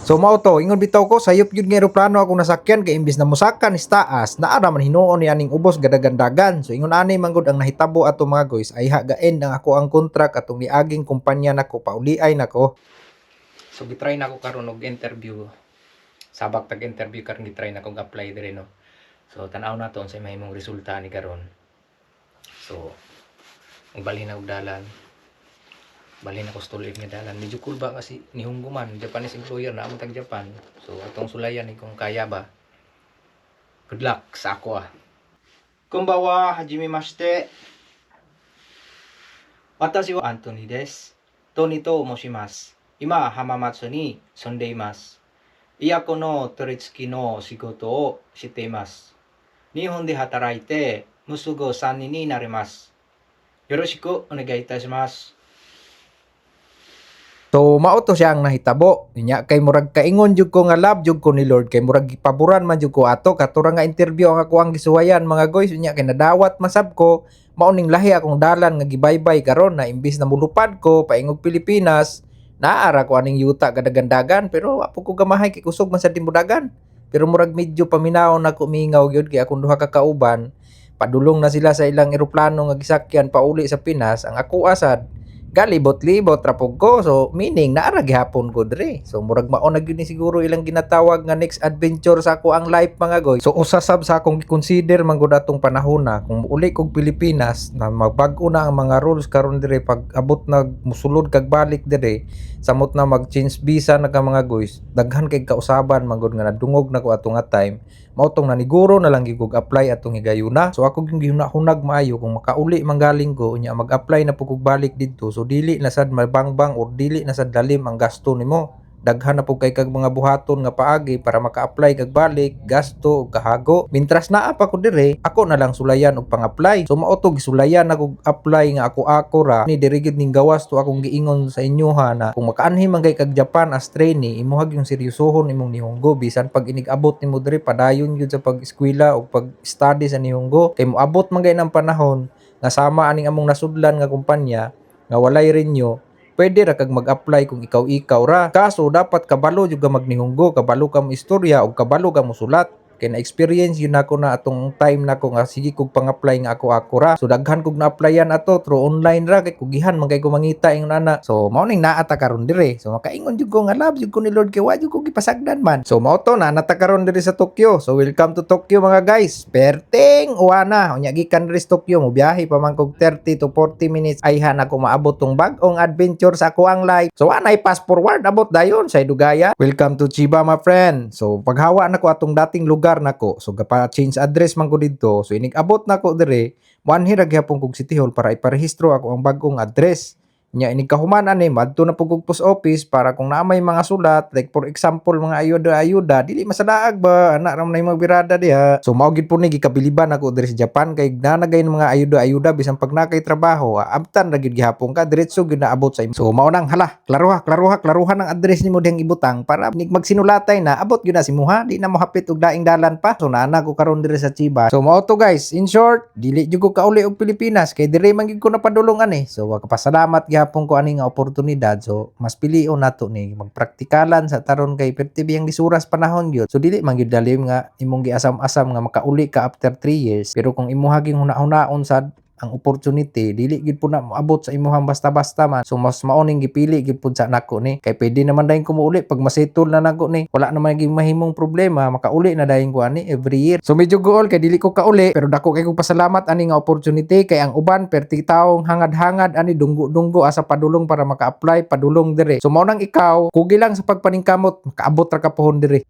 So mao to, ingon bitaw ko, sayop gyud nga eroplano akong nasakyan kay imbis na musaka ni taas, naa ra man hinuon ni aning ubos gadagandagan. So ingon ani man gud ang nahitabo ato, mga guys, ay gain ang ako ang contract atong niaging kumpanya nako, pauliay nako. So gitry na ako karon og interview. Sabak tag interview karon, gitry na kog apply dire, no. So tan-aw nato unsay mahimong resulta ni karon. So magbalhin na og dalan. Balhin ako sa tuloy nga dalan. Medyo cool ba kasi Nihongo man, Japanese employer na amo tag Japan. So atong sulayan ni kung kaya ba. Good luck sa ako ah. こんばんは、はじめまして。私はアントニーです。トニーと申します。今、浜松に住んでいます。医薬の取り付きの仕事をしています。日本で働いて、もうすぐ3年になります。よろしくお願いいたします。 So mao to siya ang nahitabo. Nya kay murag kaingon jud ko nga love jud ko ni Lord kay murag gipaboran man jud ko ato katura nga interview ang ako ang gisuwayan, mga guys. Nya kay nadawat masab ko mao ning lahi akong dalan nga gibaybay karon na imbis na mulupad ko paingog Pilipinas, naara ko aning yuta gadagandagan, pero wa ko gamahay kay kusog man sa timudagan. Pero murag medyo paminaw na ko, mingaw gyud kay akong duha ka kauban padulong na sila sa ilang eroplano nga gisakyan pauli sa Pinas. Ang ako asad galibot-libot ra pud ko. So meaning naara gihapon ko dire. So murag mao na gyud ni siguro ilang ginatawag nga next adventure sa ako ang life, mga goy. So usa sab sa akong gi-consider man gud atong panahon na kung muuli kog Pilipinas na magbag-o na ang mga rules karon dire, pag abot nag musulod kag balik dire, samot na mag-change visa na ka, mga guys, daghan kay kausaban man gud nga nadungog na ko ato nga time. Mao tong naniguro na lang gyud kog apply atong higayuna. So ako gyud gihunahunag maayo kung makauli man galing ko unya mag-apply na pud kog balik didto. So dili na sad mabangbang or dili na sad lalim ang gasto nimo. Daghan na pud kay kag mga buhaton nga paagi para maka-apply kag balik, gasto ug kahago. Mintras naa pa ko dire, ako na lang sulayan og pang-apply. So mao to, gisulayan ako apply nga ako-ako ra ni diri gyud ning gawas to akong giingon sa inyo ha, na kung makaanhi man kay kag Japan as trainee, imuha yung seryosohon imong Nihongo. Bisan pag inig-abot nimo diri, padayon gyud sa pag-eskwela ug pag-study sa Nihongo kay moabot man gay ng panahon nga sama aning among nasudlan nga kumpanya nga walay renew, pwede ra kag mag-apply kung ikaw-ikaw ra. Kaso dapat kabalo jud ka magnihongo, kabalo ka mo istorya ug kabalo ka mosulat. Kay na experience yun ako na atong time nako nga sige kog pang-apply nga ako-ako ra. So daghan kog na-applyan ato through online ra kay kugihan man kay ko mangita ingon ana. So mao ning naa ta karon dire. So makaingon jud ko nga love jud ko ni Lord kay wa jud ko gipasagdan man. So mao to, naa na ta karon diri sa Tokyo. So welcome to Tokyo, mga guys. Perting uwana unya gikan diri sa Tokyo, mo biyahe pa man kog 30 to 40 minutes ayhan ako maabot tong bag-ong adventure sa ako ang life. So anay fast forward, abot dayon sa Dugaya. Welcome to Chiba, my friend. So paghawa nako atong dating lugar nako. So gapa change address man ko didto. So inig abot nako dire, moanhi ra gihapon kog City Hall para iparehistro ako ang bag-ong address. Nya inig kahuman ani, madto na pud kog post office para kung naa may mga sulat, like for example mga ayuda-ayuda, dili masadaag ba, ana ra man nay mga diha. So mao gid po ni gikabiliban ako diri sa Japan kay nanagay ng mga ayuda-ayuda, bisan pag naa kay trabaho, abtan ra gid gihapon ka, diretso gyud naabot sa imo. So mao nang hala, klaruha, klaruha, klaruha ng address nimo dihang ibutang para nig magsinulatay na abot gyud na si muha, di na mo hapit og daing dalan pa. So naa na ko karon diri sa Chiba. So mao to, guys, in short, dili jud ko kauli og Pilipinas kay diri man gyud ko napadulong ani. So kapasalamat gihapon ko ani nga oportunidad. So mas pilion nato ni magpraktikalan sa taron kay perti biyang lisuras panahon gyud. So dili man gyud dalim nga imong giasam-asam nga makauli ka after 3 years. Pero kung imuha gyud huna-hunaon sad ang opportunity, dili gyud po na moabot sa imuhang basta-basta man. So mas mao ning gipili gyud pud sa nako ni kay pwede naman dayon ko muuli pag masettle na nako ni, wala naman gyud mahimong problema, makauli na dayon ko ani every year. So medyo gool kay dili ko kauli, pero dako kay kong pasalamat ani nga opportunity kay ang uban perti taong hangad-hangad ani, dunggo-dunggo asa padulong para maka-apply padulong dire. So mao nang ikaw, kugi lang sa pagpaningkamot, makaabot ra ka pohon dire.